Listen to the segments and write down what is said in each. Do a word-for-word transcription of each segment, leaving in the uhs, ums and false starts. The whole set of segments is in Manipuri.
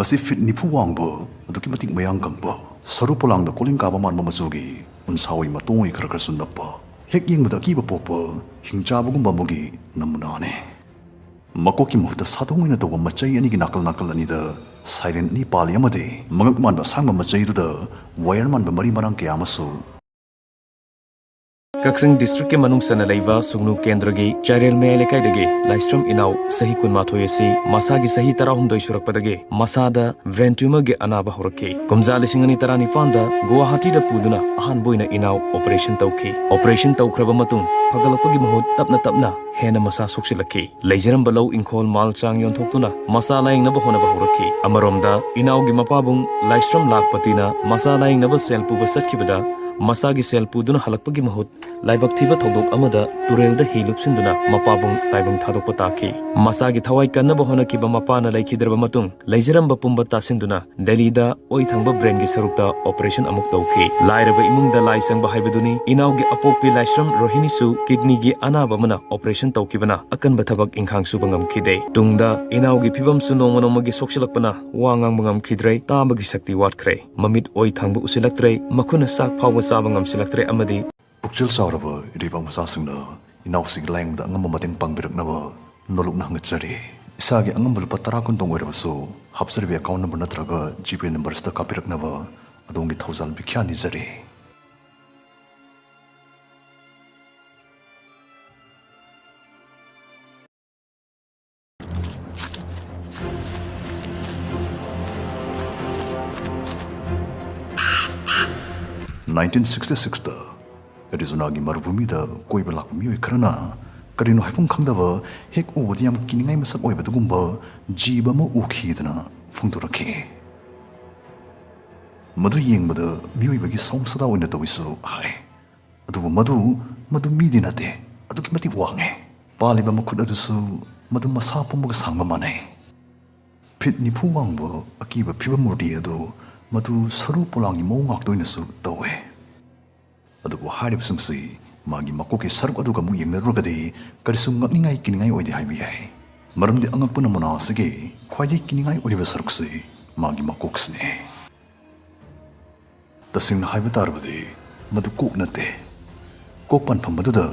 ꯃꯁꯤ ꯐꯤꯠ ꯅꯤꯐꯨ ꯋꯥꯡꯕ, ꯑꯗꯨꯛꯀꯤ ꯃꯇꯤꯛ ꯃꯌꯥꯡ ꯀꯪꯕ, ꯁꯔꯨ ꯄꯣꯂꯥꯡꯗ ꯀꯣꯂꯤꯡ ꯀꯥꯕ ꯃꯥꯟꯕ ꯃꯆꯨꯒꯤ ꯎꯟꯁꯥꯋꯥꯏ ꯃꯇꯣꯡ ꯑꯣꯏ ꯈꯔ ꯈꯔꯁꯨ ꯅꯞꯄ, ꯍꯦꯛ ꯌꯦꯡꯕꯗ ꯑꯀꯤꯕ ꯄꯣꯛꯄ ꯍꯤꯡꯆꯥꯕꯒꯨꯝꯕ ꯑꯃꯒꯤ ꯅꯃꯨꯅꯥꯅꯤ꯫ ꯃꯀꯣꯛꯀꯤ ꯃꯍꯨꯠꯇ ꯁꯥꯗꯣꯡ ꯑꯣꯏꯅ ꯇꯧꯕ ꯃꯆꯩ ꯑꯅꯤꯒꯤ ꯅꯥꯀꯜ ꯅꯥꯀꯜ ꯑꯅꯤꯗ ꯁꯥꯏꯔꯦꯟ ꯑꯅꯤ ꯄꯥꯜꯂꯤ ꯑꯃꯗꯤ ꯃꯉꯛ ꯃꯥꯟꯕ ꯑꯁꯥꯡꯕ ꯃꯆꯩꯗꯨꯗ ꯋꯥꯌꯔ ꯃꯥꯟꯕ ꯃꯔꯤ ꯃꯔꯥꯡ ꯀꯌꯥ ꯑꯃꯁꯨ ꯀꯛꯆꯤꯡ ꯗꯤꯁꯇ꯭ꯔꯤꯛꯀꯤ ꯃꯅꯨꯡ ꯆꯟꯅ ꯂꯩꯕ ꯁꯨꯡꯅꯨ ꯀꯦꯟꯗ꯭ꯔꯒꯤ ꯆꯥꯏꯔꯦꯜ ꯃꯌꯥꯏ ꯂꯩꯀꯥꯏꯗꯒꯤ ꯂꯥꯏꯁ꯭ꯔꯝ ꯏꯅꯥꯎ ꯆꯍꯤ ꯀꯨꯟꯃꯥꯊꯣꯏ ꯑꯁꯤ ꯃꯁꯥꯒꯤ ꯆꯍꯤ ꯇꯔꯥꯍꯨꯝꯗꯣꯏ ꯁꯨꯔꯛꯄꯗꯒꯤ ꯃꯁꯥꯗ ꯕ꯭ꯔꯦꯟ ꯇ꯭ꯌꯨꯃꯔꯒꯤ ꯑꯅꯥꯕ ꯍꯧꯔꯛꯈꯤ꯫ ꯀꯨꯝꯖꯥ ꯂꯤꯁꯤꯡ ꯑꯅꯤ ꯇꯔꯥꯅꯤꯄꯥꯟꯗ ꯒꯨꯋꯥꯍꯥꯇꯤꯗ ꯄꯨꯗꯨꯅ ꯑꯍꯥꯟꯕ ꯑꯣꯏꯅ ꯏꯅꯥꯎ ꯑꯣꯄꯔꯦꯁꯟ ꯇꯧꯈꯤ꯫ ꯑꯣꯄꯔꯦꯁꯟ ꯇꯧꯈ꯭ꯔꯕ ꯃꯇꯨꯡ ꯐꯒꯠꯂꯛꯄꯒꯤ ꯃꯍꯨꯠ ꯇꯞꯅ ꯇꯞꯅ ꯍꯦꯟꯅ ꯃꯁꯥ ꯁꯣꯛꯆꯤꯜꯂꯛꯈꯤ꯫ ꯂꯩꯖꯔꯝꯕ ꯂꯧ ꯏꯪꯈꯣꯜ ꯃꯥꯜ ꯆꯥꯡ ꯌꯣꯟꯊꯣꯛꯇꯨꯅ ꯃꯆꯥ ꯂꯥꯌꯦꯡꯅꯕ ꯍꯣꯠꯅꯕ ꯍꯧꯔꯛꯈꯤ꯫ ꯑꯃꯔꯣꯝꯗ ꯏꯅꯥꯎꯒꯤ ꯃꯄꯥꯕꯨꯡ ꯂꯥꯏꯁ꯭ꯔꯝ ꯂꯥꯛꯄꯇꯤꯅ ꯃꯆꯥ ꯂꯥꯌꯦꯡꯅꯕ ꯁꯦꯜ ꯄꯨꯕ ꯆꯠꯈꯤꯕꯗ ꯃꯁꯥꯒꯤ ꯁꯦꯜ ꯄꯨꯗꯨꯅ ꯍꯜꯂꯛꯄꯒꯤ ꯃꯍꯨꯠ ꯂꯥꯏꯕꯛ ꯊꯤꯕ ꯊꯧꯗꯣꯛ ꯑꯃꯗ ꯇꯨꯔꯦꯜꯗ ꯍꯤ ꯂꯨꯞꯁꯤꯟꯗꯨꯅ ꯃꯄꯥꯕꯨꯡ ꯇꯥꯏꯕꯪ ꯊꯥꯗꯣꯛꯄ ꯇꯥꯈꯤ꯫ ꯃꯁꯥꯒꯤ ꯊꯋꯥꯏ ꯀꯟꯅꯕ ꯍꯣꯠꯅꯈꯤꯕ ꯃꯄꯥꯅ ꯂꯩꯈꯤꯗ꯭ꯔꯕ ꯃꯇꯨꯡ ꯂꯩꯖꯔꯝꯕ ꯄꯨꯝꯕ ꯇꯥꯁꯤꯟꯗꯨꯅ ꯗꯦꯜꯂꯤꯗ ꯑꯣꯏ ꯊꯪꯕ ꯕ꯭ꯔꯦꯟꯒꯤ ꯁꯔꯨꯛꯇ ꯑꯣꯄꯔꯦꯁꯟ ꯑꯃꯨꯛ ꯇꯧꯈꯤ꯫ ꯂꯥꯏꯔꯕ ꯏꯃꯨꯡꯗ ꯂꯥꯏ ꯆꯪꯕ ꯍꯥꯏꯕꯗꯨꯅꯤ꯫ ꯏꯅꯥꯎꯒꯤ ꯑꯄꯣꯛꯄꯤ ꯂꯥꯏꯁ꯭ꯔꯝ ꯔꯣꯍꯤꯅꯤꯁꯨ ꯀꯤꯗꯅꯤꯒꯤ ꯑꯅꯥꯕ ꯑꯃꯅ ꯑꯣꯄꯔꯦꯁꯟ ꯇꯧꯈꯤꯕꯅ ꯑꯀꯟꯕ ꯊꯕꯛ ꯏꯪꯈꯥꯡ ꯁꯨꯕ ꯉꯝꯈꯤꯗꯦ꯫ ꯇꯨꯡꯗ ꯏꯅꯥꯎꯒꯤ ꯐꯤꯕꯝꯁꯨ ꯅꯣꯡꯃ ꯅꯣꯡꯃꯒꯤ ꯁꯣꯛꯆꯤꯜꯂꯛꯄꯅ ꯋꯥ ꯉꯥꯡꯕ ꯉꯝꯈꯤꯗ꯭ꯔꯦ, ꯇꯥꯕꯒꯤ ꯁꯛꯇꯤ ꯋꯥꯠꯈ꯭ꯔꯦ꯫ ꯃꯃꯤꯠ ꯑꯣꯏ ꯊꯪꯕ ꯎꯁꯤꯜꯂꯛꯇ꯭ꯔꯦ, ꯃꯈꯨꯠꯅ ꯆꯥꯛ ꯐꯥꯎꯕ ꯆꯥꯕ ꯉꯝꯁꯤꯜꯂꯛꯇ꯭ꯔꯦ ꯑꯃꯗꯤ ꯄꯨꯛꯆꯦꯜ ꯆꯥꯎꯔꯕ ꯏꯔꯩꯕꯥꯛ ꯃꯆꯥꯁꯤꯡꯅ ꯏꯅꯥꯎꯁꯤꯒꯤ ꯂꯥꯌꯦꯡꯕꯗ ꯑꯉꯝꯕ ꯃꯇꯦꯡ ꯄꯥꯡꯕꯤꯔꯛꯅꯕ ꯅꯣꯂꯨꯛꯅ ꯍꯪꯒꯠꯆꯔꯤ꯫ ꯏꯁꯥꯒꯤ ꯑꯉꯝꯕ ꯂꯨꯄꯥ ꯇꯔꯥ ꯀꯨꯟꯇꯪ ꯑꯣꯏꯔꯕꯁꯨ ꯍꯥꯞꯆꯔꯤꯕ ꯑꯦꯀꯥꯎꯟ ꯅꯝꯕꯔ ꯅꯠꯇ꯭ꯔꯒ ꯖꯤꯄꯦ ꯅꯝꯕꯔꯁꯤꯗ ꯀꯥꯞꯄꯤꯔꯛꯅꯕ ꯑꯗꯣꯝꯒꯤ ꯊꯧꯖꯥꯜ ꯕꯤꯈ꯭ꯌꯥ ꯅꯤꯖꯔꯤ꯫ ꯅꯥꯏꯟꯇꯤꯟ ꯁꯤꯛꯁꯇꯤ ꯁꯤꯛꯁꯇ ꯑꯦꯔꯤꯖꯣꯅꯥꯒꯤ ꯃꯔꯨꯚꯨꯃꯤꯗ ꯀꯣꯏꯕ ꯂꯥꯛꯄ ꯃꯤꯑꯣꯏ ꯈꯔꯅ ꯀꯔꯤꯅꯣ ꯍꯥꯏꯐꯝ ꯈꯪꯗꯕ, ꯍꯦꯛ ꯎꯕꯗ ꯌꯥꯝ ꯀꯤꯅꯤꯡꯉꯥꯏ ꯃꯁꯛ ꯑꯣꯏꯕ ꯑꯗꯨꯒꯨꯝꯕ ꯖꯤꯕ ꯑꯃ ꯎꯈꯤꯗꯅ ꯐꯣꯡꯗꯣꯔꯛꯈꯤ꯫ ꯃꯗꯨ ꯌꯦꯡꯕꯗ ꯃꯤꯑꯣꯏꯕꯒꯤ ꯁꯑꯣꯡ ꯁꯥꯗꯥ ꯑꯣꯏꯅ ꯇꯧꯏꯁꯨ ꯍꯥꯏ꯫ ꯑꯗꯨꯕꯨ ꯃꯗꯨ, ꯃꯗꯨ ꯃꯤꯗꯤ ꯅꯠꯇꯦ, ꯑꯗꯨꯛꯀꯤ ꯃꯇꯤꯛ ꯋꯥꯡꯉꯦ꯫ ꯄꯥꯜꯂꯤꯕ ꯃꯈꯨꯠ ꯑꯗꯨꯁꯨ ꯃꯗꯨ ꯃꯁꯥ ꯄꯨꯝꯕꯒ ꯁꯥꯡꯕ ꯃꯥꯟꯅꯩ꯫ ꯐꯤꯠ ꯅꯤꯐꯨ ꯋꯥꯡꯕ ꯑꯀꯤꯕ ꯐꯤꯕꯝ ꯃꯨꯔꯇꯤ ꯑꯗꯨ ꯃꯗꯨ ꯁꯔꯨ ꯄꯣꯂꯥꯡꯒꯤ ꯃꯑꯣꯡ ꯉꯥꯛꯇ ꯑꯣꯏꯅꯁꯨ ꯇꯧꯋꯦ꯫ ꯑꯗꯨꯕꯨ ꯍꯥꯏꯔꯤꯕꯁꯤꯡꯁꯤ ꯃꯥꯒꯤ ꯃꯀꯣꯛꯀꯤ ꯁꯔꯨꯛ ꯑꯗꯨꯒ ꯑꯃꯨꯛ ꯌꯦꯡꯅꯔꯨꯔꯒꯗꯤ ꯀꯔꯤꯁꯨ ꯉꯛꯅꯤꯡꯉꯥꯏ ꯀꯤꯅꯤꯡꯉꯥꯏ ꯑꯣꯏꯗꯦ ꯍꯥꯏꯕ ꯌꯥꯏ꯫ ꯃꯔꯝꯗꯤ ꯑꯉꯛꯄ ꯅꯃꯨꯅꯥ ꯑꯁꯤꯒꯤ ꯈ꯭ꯋꯥꯏꯗꯒꯤ ꯀꯤꯅꯤꯡꯉꯥꯏ ꯑꯣꯏꯔꯤꯕ ꯁꯔꯨꯛꯁꯤ ꯃꯥꯒꯤ ꯃꯀꯣꯛꯁꯤꯅꯤ꯫ ꯇꯁꯦꯡꯅ ꯍꯥꯏꯕ ꯇꯥꯔꯕꯗꯤ ꯃꯗꯨ ꯀꯣꯛ ꯅꯠꯇꯦ꯫ ꯀꯣꯛ ꯄꯥꯟꯐꯝ ꯑꯗꯨꯗ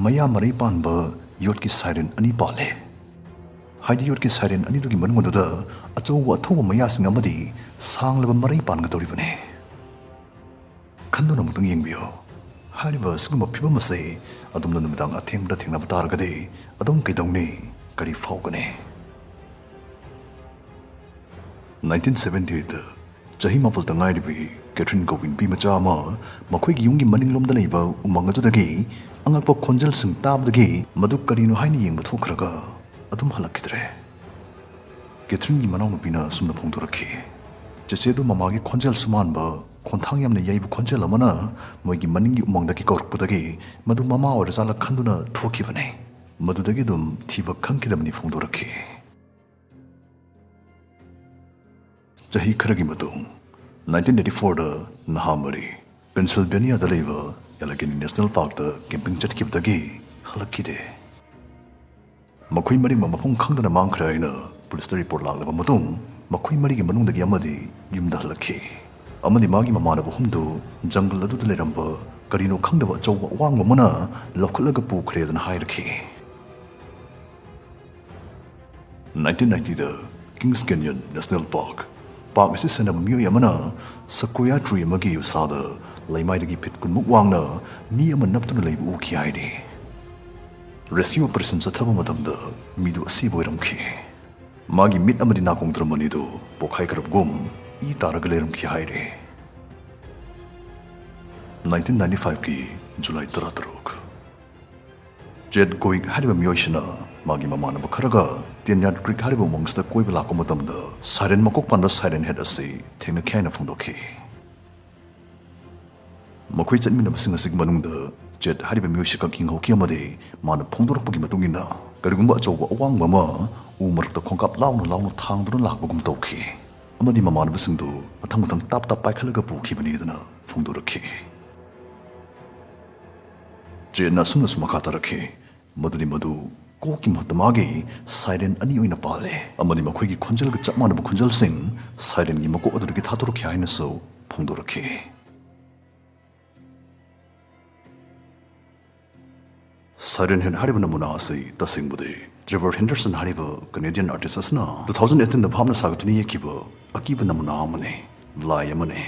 ꯃꯌꯥ ꯃꯔꯩ ꯄꯥꯟꯕ ꯌꯣꯠꯀꯤ ꯁꯥꯏꯔꯦꯟ ꯑꯅꯤ ꯄꯥꯜꯂꯦ꯫ ꯍꯥꯏꯗꯤ ꯌꯣꯠꯀꯤ ꯁꯥꯏꯔꯦꯟ ꯑꯅꯤꯗꯨꯒꯤ ꯃꯅꯨꯡ ꯑꯗꯨꯗ ꯑꯆꯧꯕ ꯑꯊꯧꯕ ꯃꯌꯥꯁꯤꯡ ꯑꯃꯗꯤ ꯁꯥꯡꯂꯕ ꯃꯔꯩ ꯄꯥꯟꯒꯗꯧꯔꯤꯕꯅꯤ꯫ ꯈꯟꯗꯨꯅ ꯑꯃꯨꯛꯇꯪ ꯌꯦꯡꯕꯤꯌꯨ꯫ ꯍꯥꯏꯔꯤꯕ ꯑꯁꯤꯒꯨꯝꯕ ꯐꯤꯕꯝ ꯑꯁꯤ ꯑꯗꯣꯝꯅ ꯅꯨꯃꯤꯗꯥꯡ ꯑꯊꯦꯡꯕꯗ ꯊꯦꯡꯅꯕ ꯇꯥꯔꯒꯗꯤ ꯑꯗꯣꯝ ꯀꯩꯗꯧꯅꯤ? ꯀꯔꯤ ꯐꯥꯎꯒꯅꯤ? ꯅꯥꯏꯟꯇꯤꯟ ꯁꯚꯦꯟꯇꯤ ꯑꯩꯠꯇ ꯆꯍꯤ ꯃꯥꯄꯜꯇ ꯉꯥꯏꯔꯤꯕꯤ ꯀꯦꯊꯔꯤꯟ ꯀꯧꯕꯤ ꯅꯨꯄꯤ ꯃꯆꯥ ꯑꯃ ꯃꯈꯣꯏꯒꯤ ꯌꯨꯝꯒꯤ ꯃꯅꯤꯡꯂꯣꯝꯗ ꯂꯩꯕ ꯎꯃꯪ ꯑꯗꯨꯗꯒꯤ ꯑꯉꯛꯄ ꯈꯣꯟꯖꯦꯜꯁꯤꯡ ꯇꯥꯕꯗꯒꯤ ꯃꯗꯨ ꯀꯔꯤꯅꯣ ꯍꯥꯏꯅ ꯌꯦꯡꯕ ꯊꯣꯛꯈ꯭ꯔꯒ ꯑꯗꯨꯝ ꯍꯜꯂꯛꯈꯤꯗ꯭ꯔꯦ꯫ ꯀꯦꯊꯔꯤꯟꯒꯤ ꯃꯅꯥꯎꯅꯨꯄꯤꯅ ꯑꯁꯨꯝꯅ ꯐꯣꯡꯗꯣꯔꯛꯈꯤ, ꯆꯦꯆꯦꯗꯨ ꯃꯃꯥꯒꯤ ꯈꯣꯟꯖꯦꯜꯁꯨ ꯃꯥꯟꯕ, ꯈꯣꯟꯊꯥꯡ ꯌꯥꯝꯅ ꯌꯩꯕ ꯈꯣꯟꯖꯦꯜ ꯑꯃꯅ ꯃꯣꯏꯒꯤ ꯃꯅꯤꯡꯒꯤ ꯎꯃꯪꯗꯒꯤ ꯀꯧꯔꯛꯄꯗꯒꯤ ꯃꯗꯨ ꯃꯃꯥ ꯑꯣꯏꯔꯖꯥꯠꯂ ꯈꯟꯗꯨꯅ ꯊꯣꯛꯈꯤꯕꯅꯤ꯫ ꯃꯗꯨꯗꯒꯤ ꯑꯗꯨꯝ ꯊꯤꯕ ꯈꯪꯈꯤꯗꯕꯅꯤ ꯐꯣꯡꯗꯣꯔꯛꯈꯤ꯫ ꯆꯍꯤ ꯈꯔꯒꯤ ꯃꯇꯨꯡ, ꯅꯥꯏꯟꯇꯤꯟ ꯑꯩꯠꯇꯤ ꯐꯣꯔꯗ ꯅꯍꯥ ꯃꯔꯤ ꯄꯦꯟꯁꯤꯜꯚꯦꯅꯤꯌꯥꯗ ꯂꯩꯕ ꯑꯦꯂꯦꯒꯦꯅꯤ ꯅꯦꯁꯅꯦꯜ ꯄꯥꯔꯛꯇ ꯀꯦꯝꯄꯤꯡ ꯆꯠꯈꯤꯕꯗꯒꯤ ꯍꯜꯂꯛꯈꯤꯗꯦ꯫ ꯃꯈꯣꯏ ꯃꯔꯤꯃꯛ ꯃꯐꯝ ꯈꯪꯗꯅ ꯃꯥꯡꯈ꯭ꯔꯦ ꯍꯥꯏꯅ ꯄꯨꯂꯤꯁꯇ ꯔꯤꯄꯣꯔꯠ ꯂꯥꯛꯂꯕ ꯃꯇꯨꯡ, ꯃꯈꯣꯏ ꯃꯔꯤꯒꯤ ꯃꯅꯨꯡꯗꯒꯤ ꯑꯃꯗꯤ ꯌꯨꯝꯗ ꯍꯜꯂꯛꯈꯤ꯫ ꯑꯃꯗꯤ ꯃꯥꯒꯤ ꯃꯃꯥꯟꯅꯕ ꯑꯍꯨꯝꯗꯨ ꯖꯪꯒꯜ ꯑꯗꯨꯗ ꯂꯩꯔꯝꯕ ꯀꯔꯤꯅꯣ ꯈꯪꯗꯕ ꯑꯆꯧꯕ ꯑꯋꯥꯡꯕ ꯑꯃꯅ ꯂꯧꯈꯠꯂꯒ ꯄꯨꯈ꯭ꯔꯦꯗꯅ ꯍꯥꯏꯔꯛꯈꯤ꯫ ꯅꯥꯏꯟꯇꯤꯟ ꯅꯥꯏꯟꯇꯤꯗ Kings Canyon national park, park ꯑꯁꯤ ꯁꯦꯟꯅꯕ ꯃꯤꯑꯣꯏ ꯑꯃꯅ ꯁꯀꯣꯌꯥ ꯇ꯭ꯔꯤ ꯑꯃꯒꯤ ꯎꯁꯥꯗ ꯂꯩꯃꯥꯏꯗꯒꯤ ꯐꯤꯠ ꯀꯨꯟꯃꯨꯛ ꯋꯥꯡꯅ ꯃꯤ ꯑꯃ ꯅꯞꯇꯨꯅ ꯂꯩꯕ ꯎꯈꯤ ꯍꯥꯏꯔꯤ꯫ ꯔꯦꯁꯀ꯭ꯌꯨ ꯑꯣꯄꯔꯦꯁꯟ ꯆꯠꯊꯕ ꯃꯇꯝꯗ ꯃꯤꯗꯨ ꯑꯁꯤꯕ ꯑꯣꯏꯔꯝꯈꯤ꯫ ꯃꯥꯒꯤ ꯃꯤꯠ ꯑꯃꯗꯤ ꯅꯥꯀꯣꯡ ꯇꯔꯨꯛ ꯑꯅꯤꯗꯨ ꯄꯣꯛꯈꯥꯏꯈ꯭ꯔꯕꯒꯨꯝ ꯏ ꯇꯥꯔꯒ ꯂꯩꯔꯝꯈꯤ ꯍꯥꯏꯔꯤ꯫ ꯅꯥꯏꯟꯇꯤꯟ ꯅꯥꯏꯟꯇꯤ ꯐꯥꯏꯚꯀꯤ ꯖꯨꯂꯥꯏ ꯇꯔꯥꯇꯔꯨꯛ꯫ ꯆꯦꯠ ꯒꯣꯏꯛ ꯍꯥꯏꯔꯤꯕ ꯃꯤꯑꯣꯏꯁꯤꯅ ꯃꯥꯒꯤ ꯃꯃꯥꯟꯅꯕ ꯈꯔꯒ ꯇꯦꯟꯌꯥꯔꯗ ꯀ꯭ꯔꯤꯛ ꯍꯥꯏꯔꯤꯕ ꯎꯃꯪꯁꯤꯗ ꯀꯣꯏꯕ ꯂꯥꯛꯄ ꯃꯇꯝꯗ ꯁꯥꯏꯔꯦꯟ ꯃꯀꯣꯛ ꯄꯥꯟꯕ ꯁꯥꯏꯔꯦꯟ ꯍꯦꯗ ꯑꯁꯤ ꯊꯦꯡꯅꯈꯤ ꯍꯥꯏꯅ ꯐꯣꯡꯗꯣꯛꯈꯤ꯫ ꯃꯈꯣꯏ ꯆꯠꯃꯤꯟꯅꯕꯁꯤꯡ ꯑꯁꯤꯒꯤ ꯃꯅꯨꯡꯗ ꯆꯦꯠ ꯍꯥꯏꯔꯤꯕ ꯃꯤꯑꯣꯏꯁꯤꯈꯛ ꯍꯤꯡꯍꯧꯈꯤ ꯑꯃꯗꯤ ꯃꯥꯅ ꯐꯣꯡꯗꯣꯔꯛꯄꯒꯤ ꯃꯇꯨꯡ ꯏꯟꯅ ꯀꯔꯤꯒꯨꯝꯕ ꯑꯆꯧꯕ ꯑꯋꯥꯡꯕ ꯑꯃ ꯎ ꯃꯔꯛꯇ ꯈꯣꯡꯀꯥꯞ ꯂꯥꯎꯅ ꯂꯥꯎꯅ ꯊꯥꯡꯗꯨꯅ ꯂꯥꯛꯄꯒꯨꯝ ꯇꯧꯈꯤ ꯑꯃꯗꯤ ꯃꯃꯥꯟꯅꯕꯁꯤꯡꯗꯨ ꯃꯊꯪ ꯃꯊꯪ ꯇꯥꯞ ꯇꯥꯞ ꯄꯥꯏꯈꯠꯂꯒ ꯄꯨꯈꯤꯕꯅꯤ ꯑꯗꯨꯅ ꯐꯣꯡꯗꯣꯔꯛꯈꯤ꯫ ꯆꯦꯠꯅ ꯑꯁꯨꯝꯅꯁꯨ ꯃꯈꯥ ꯇꯥꯔꯛꯈꯤ, ꯃꯗꯨꯗꯤ ꯃꯗꯨ ꯀꯣꯛꯀꯤ ꯃꯍꯨꯠꯇ ꯃꯥꯒꯤ ꯁꯥꯏꯔꯦꯟ ꯑꯅꯤ ꯑꯣꯏꯅ ꯄꯥꯜꯂꯦ, ꯑꯃꯗꯤ ꯃꯈꯣꯏꯒꯤ ꯈꯣꯟꯖꯦꯜꯒ ꯆꯞ ꯃꯥꯟꯅꯕ ꯈꯣꯟꯖꯦꯜꯁꯤꯡ ꯁꯥꯏꯔꯦꯟꯒꯤ ꯃꯀꯣꯛ ꯑꯗꯨꯗꯒꯤ ꯊꯥꯗꯣꯔꯛꯈꯤ ꯍꯥꯏꯅꯁꯨ ꯐꯣꯡꯗꯣꯔꯛꯈꯤ꯫ ꯁꯥꯏꯔꯦꯟ ꯍꯦꯗ ꯍꯥꯏꯔꯤꯕ ꯅꯃꯨꯅꯥ ꯑꯁꯤ ꯇꯁꯦꯡꯕꯗꯤ ꯇ꯭ꯔꯦꯚꯔ ꯍꯦꯟꯗꯔꯁꯟ ꯍꯥꯏꯔꯤꯕ ꯀꯦꯅꯦꯗꯤꯌꯟ ꯑꯥꯔꯇꯤꯁ ꯑꯁꯤꯅ two thousand eighteen ꯗ ꯚꯥꯞꯅ ꯁꯥꯒꯠꯇꯨꯅ ꯌꯦꯛꯈꯤꯕ ꯑꯀꯤꯕ ꯅꯃꯨꯅꯥ ꯑꯃꯅꯤ, ꯂꯥꯏ ꯑꯃꯅꯤ꯫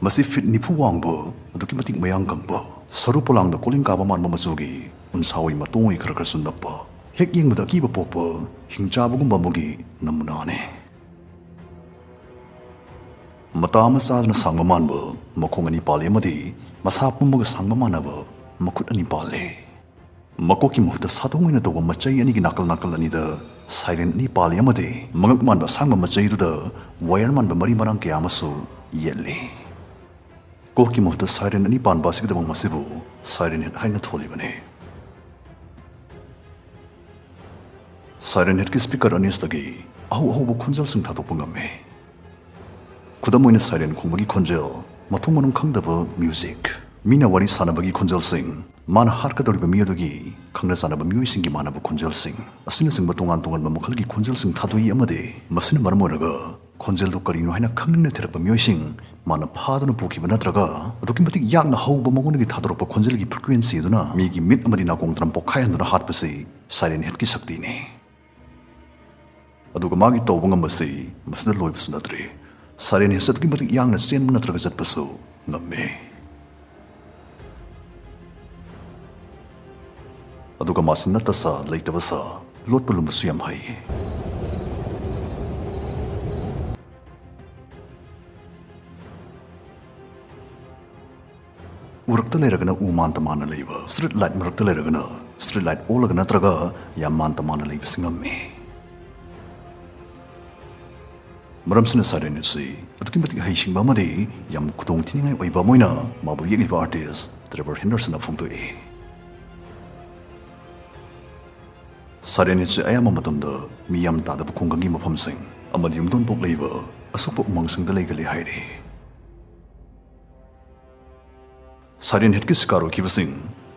ꯃꯁꯤ ꯐꯤꯠ ꯅꯤꯐꯨ ꯋꯥꯡꯕ, ꯑꯗꯨꯛꯀꯤ ꯃꯇꯤꯛ ꯃꯌꯥꯡ ꯀꯪꯕ, ꯁꯔꯨ ꯄꯣꯂꯥꯡꯗ ꯀꯣꯂꯤꯡ ꯀꯥꯕ ꯃꯥꯟꯕ ꯃꯆꯨꯒꯤ ꯎꯟꯁꯥꯋꯥꯏ ꯃꯇꯣꯡ ꯑꯣꯏ ꯈꯔ ꯈꯔꯁꯨ ꯅꯞꯄ, ꯍꯦꯛ ꯌꯦꯡꯕꯗ ꯑꯀꯤꯕ ꯄꯣꯛꯄ ꯍꯤꯡꯆꯥꯕꯒꯨꯝꯕ ꯑꯃꯒꯤ ꯅꯃꯨꯅꯥꯅꯤ꯫ ꯃꯇꯥ ꯑꯃ ꯆꯥꯗꯅ ꯁꯥꯡꯕ ꯃꯥꯟꯕ ꯃꯈꯣꯡ ꯑꯅꯤ ꯄꯥꯜꯂꯤ ꯑꯃꯗꯤ ꯃꯁꯥ ꯄꯨꯝꯕꯒ ꯁꯥꯡꯕ ꯃꯥꯟꯅꯕ ꯃꯈꯨꯠ ꯑꯅꯤ ꯄꯥꯜꯂꯤ꯫ ꯃꯀꯣꯛꯀꯤ ꯃꯍꯨꯠꯇ ꯁꯥꯗꯣꯡ ꯑꯣꯏꯅ ꯇꯧꯕ ꯃꯆꯩ ꯑꯅꯤꯒꯤ ꯅꯥꯀꯜ ꯅꯥꯀꯜ ꯑꯅꯤꯗ ꯁꯥꯏꯔꯦꯟ ꯑꯅꯤ ꯄꯥꯜꯂꯤ ꯑꯃꯗꯤ ꯃꯉꯛ ꯃꯥꯟꯕ ꯑꯁꯥꯡꯕ ꯃꯆꯩꯗꯨꯗ ꯋꯥꯌꯔ ꯃꯥꯟꯕ ꯃꯔꯤ ꯃꯔꯥꯡ ꯀꯌꯥ ꯑꯃꯁꯨ ꯌꯦꯠꯂꯤ꯫ ꯀꯣꯛꯀꯤ ꯃꯍꯨꯠꯇ ꯁꯥꯏꯔꯦꯟ ꯑꯅꯤ ꯄꯥꯟꯕ ꯑꯁꯤꯒꯤꯗꯃꯛ ꯃꯁꯤꯕꯨ ꯁꯥꯏꯔꯦꯟ ꯍꯦꯗ ꯍꯥꯏꯅ ꯊꯣꯜꯂꯤꯕꯅꯤ꯫ ꯁꯥꯏꯔꯦꯟ ꯍꯦꯗꯀꯤ ꯁ꯭ꯄꯤꯀꯔ ꯑꯅꯤꯁꯤꯗꯒꯤ ꯑꯍꯧ ꯑꯍꯧꯕ ꯈꯣꯟꯖꯦꯜꯁꯤꯡ ꯊꯥꯗꯣꯛꯄ ꯉꯝꯃꯤ꯫ ꯈꯨꯗꯝ ꯑꯣꯏꯅ ꯁꯥꯏꯔꯦꯟ ꯈꯣꯡꯕꯒꯤ ꯈꯣꯟꯖꯦꯜ, ꯃꯊꯣꯡ ꯃꯔꯝ ꯈꯪꯗꯕ ꯃ꯭ꯌꯨꯖꯤꯛ, ꯃꯤꯅ ꯋꯥꯔꯤ ꯁꯥꯟꯅꯕꯒꯤ ꯈꯣꯟꯖꯦꯜꯁꯤꯡ, ꯃꯥꯅ ꯍꯥꯠꯀꯗꯧꯔꯤꯕ ꯃꯤ ꯑꯗꯨꯒꯤ ꯈꯪꯅ ꯆꯥꯟꯅꯕ ꯃꯤꯑꯣꯏꯁꯤꯡꯒꯤ ꯃꯥꯟꯅꯕ ꯈꯣꯟꯖꯦꯜꯁꯤꯡ ꯑꯁꯤꯅꯆꯤꯡꯕ ꯇꯣꯉꯥꯟ ꯇꯣꯉꯥꯟꯕ ꯃꯈꯜꯒꯤ ꯈꯣꯟꯖꯦꯜꯁꯤꯡ ꯊꯥꯗꯣꯛꯏ ꯑꯃꯗꯤ ꯃꯁꯤꯅ ꯃꯔꯝ ꯑꯣꯏꯔꯒ ꯈꯣꯟꯖꯦꯜꯗꯨ ꯀꯔꯤꯅꯣ ꯍꯥꯏꯅ ꯈꯪꯅꯤꯡꯅ ꯊꯤꯔꯛꯄ ꯃꯤꯑꯣꯏꯁꯤꯡ ꯃꯥꯅ ꯐꯥꯗꯨꯅ ꯄꯨꯈꯤꯕ ꯅꯠꯇ꯭ꯔꯒ ꯑꯗꯨꯛꯀꯤ ꯃꯇꯤꯛ ꯌꯥꯡꯅ ꯍꯧꯕ ꯃꯉꯣꯟꯗꯒꯤ ꯊꯥꯗꯣꯔꯛꯄ ꯈꯣꯟꯖꯦꯜꯒꯤ frequency ꯑꯗꯨꯅ ꯃꯤꯒꯤ ꯃꯤꯠ ꯑꯃꯗꯤ ꯅꯥꯀꯣꯡ ꯇꯔꯝ ꯄꯣꯛꯈꯥꯏꯍꯟꯗꯨꯅ ꯍꯥꯠꯄꯁꯤ ꯁꯥꯏꯔꯦꯟ ꯍꯦꯗꯀꯤ ꯁꯛꯇꯤꯅꯤ꯫ ꯑꯗꯨꯒ ꯃꯥꯒꯤ ꯇꯧꯕ ꯉꯝꯕꯁꯤ ꯃꯁꯤꯗ ꯂꯣꯏꯕꯁꯨ ꯅꯠꯇ꯭ꯔꯤ꯫ ꯁꯥꯏꯔꯦꯟ ꯍꯦꯗꯁꯤ ꯑꯗꯨꯛꯀꯤ ꯃꯇꯤꯛ ꯌꯥꯡꯅ ꯆꯦꯟꯕ ꯅꯠꯇ꯭ꯔꯒ ꯆꯠꯄꯁꯨ ꯉꯝꯃꯤ꯫ ꯑꯗꯨꯒ ꯃꯥꯁꯤ ꯅꯠꯇ ꯁꯥ, ꯂꯩꯇꯕ ꯁꯥ, ꯂꯣꯠꯄ ꯂꯨꯝꯕꯁꯨ ꯌꯥꯝ ꯍꯩ꯫ ꯎꯔꯛꯇ ꯂꯩꯔꯒꯅ ꯎ ꯃꯥꯟꯇ ꯃꯥꯟꯅ ꯂꯩꯕ, street light ꯃꯔꯛꯇ ꯂꯩꯔꯒꯅ street light ꯑꯣꯜꯂꯒ ꯅꯠꯇ꯭ꯔꯒ ꯌꯥꯝ ꯃꯥꯟꯇ ꯃꯥꯟꯅ ꯂꯩꯕꯁꯤ ꯉꯝꯃꯤ꯫ ꯃꯔꯝꯁꯤꯅ ꯁꯥꯏꯔꯦꯟ ꯍꯦꯗꯁꯤ ꯑꯗꯨꯛꯀꯤ ꯃꯇꯤꯛ ꯍꯩꯁꯤꯡꯕ ꯑꯃꯗꯤ ꯌꯥꯝ ꯈꯨꯗꯣꯡ ꯊꯤꯅꯤꯡꯉꯥꯏ ꯑꯣꯏꯕ ꯑꯃ ꯑꯣꯏꯅ ꯃꯥꯕꯨ ꯌꯦꯛꯂꯤꯕ ꯑꯥꯔꯇꯤꯁ ꯇ꯭ꯔꯦꯚꯔ ꯍꯦꯟꯗꯔꯁꯟꯅ ꯐꯣꯡꯗꯣꯛꯏ꯫ ꯁꯥꯏꯔꯦꯟ ꯍꯦꯗꯁꯤ ꯑꯌꯥꯝꯕ ꯃꯇꯝꯗ ꯃꯤ ꯌꯥꯝ ꯇꯥꯗꯕ ꯈꯨꯡꯒꯪꯒꯤ ꯃꯐꯝꯁꯤꯡ ꯑꯃꯗꯤ ꯌꯨꯝꯊꯣꯡ ꯄꯣꯛ ꯂꯩꯕ ꯑꯁꯨꯛꯄ ꯎꯃꯪꯁꯤꯡꯗ ꯂꯩꯒꯜꯂꯤ ꯍꯥꯏꯔꯤ꯫ ꯁꯥꯏꯔꯦꯟ ꯍꯦꯗꯀꯤ ꯁꯤꯀꯥꯔ ꯑꯣꯏꯈꯤꯕꯁꯤꯡ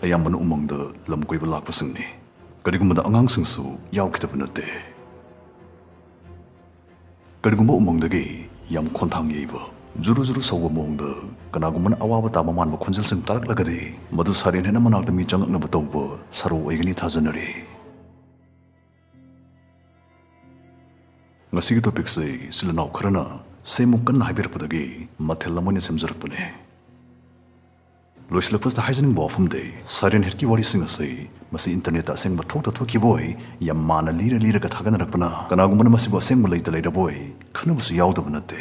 ꯑꯌꯥꯝꯕꯅ ꯎꯃꯪꯗ ꯂꯝ ꯀꯣꯏꯕ ꯂꯥꯛꯄꯁꯤꯡꯅꯤ꯫ ꯀꯔꯤꯒꯨꯝꯕꯗ ꯑꯉꯥꯡꯁꯤꯡꯁꯨ ꯌꯥꯎꯈꯤꯗꯕ ꯅꯠꯇꯦ꯫ ꯀꯔꯤꯒꯨꯝꯕ ꯎꯃꯪꯗꯒꯤ ꯌꯥꯝ ꯈꯣꯟꯊꯥꯡ ꯌꯩꯕ, ꯖꯨꯔꯨ ꯖꯨꯔꯨ ꯁꯧꯕ ꯃꯑꯣꯡꯗ ꯀꯅꯥꯒꯨꯝꯕꯅ ꯑꯋꯥꯕ ꯇꯥꯕ ꯃꯥꯟꯕ ꯈꯣꯟꯖꯦꯜꯁꯤꯡ ꯇꯥꯔꯛꯂꯒꯗꯤ, ꯃꯗꯨ ꯁꯥꯏꯔꯦꯟ ꯍꯦꯠꯅ ꯃꯅꯥꯛꯇ ꯃꯤ ꯆꯪꯂꯛꯅꯕ ꯇꯧꯕ ꯁꯔꯨ ꯑꯣꯏꯒꯅꯤ ꯊꯥꯖꯅꯔꯤ꯫ ꯉꯁꯤꯒꯤ ꯇꯣꯄꯤꯛꯁꯤ ꯁꯤꯜ ꯏꯅꯥꯎ ꯈꯔꯅ ꯁꯦꯝꯃꯨ ꯀꯟꯅ ꯍꯥꯏꯕꯤꯔꯛꯄꯗꯒꯤ ꯃꯊꯦꯜ ꯑꯃ ꯑꯣꯏꯅ ꯁꯦꯝꯖꯔꯛꯄꯅꯦ꯫ ꯂꯣꯏꯁꯤꯜꯂꯛꯄꯁꯤꯗ ꯍꯥꯏꯖꯅꯤꯡꯕ ꯋꯥꯐꯝꯗꯤ, ꯁꯥꯏꯔꯦꯟ ꯍꯦꯠꯀꯤ ꯋꯥꯔꯤꯁꯤꯡ ꯑꯁꯤ ꯃꯁꯤ ꯏꯟꯇꯔꯅꯦꯠꯇ ꯑꯁꯦꯡꯕ ꯊꯣꯛꯇ ꯊꯣꯛꯈꯤꯕ ꯑꯣꯏ ꯌꯥꯝ ꯃꯥꯟꯅ ꯂꯤꯔ ꯂꯤꯔꯒ ꯊꯥꯒꯠꯅꯔꯛꯄꯅ, ꯀꯅꯥꯒꯨꯝꯕꯅ ꯃꯁꯤꯕꯨ ꯑꯁꯦꯡꯕ ꯂꯩꯇ ꯂꯩꯔꯕ ꯑꯣꯏ ꯈꯟꯅꯕꯁꯨ ꯌꯥꯎꯗꯕ ꯅꯠꯇꯦ꯫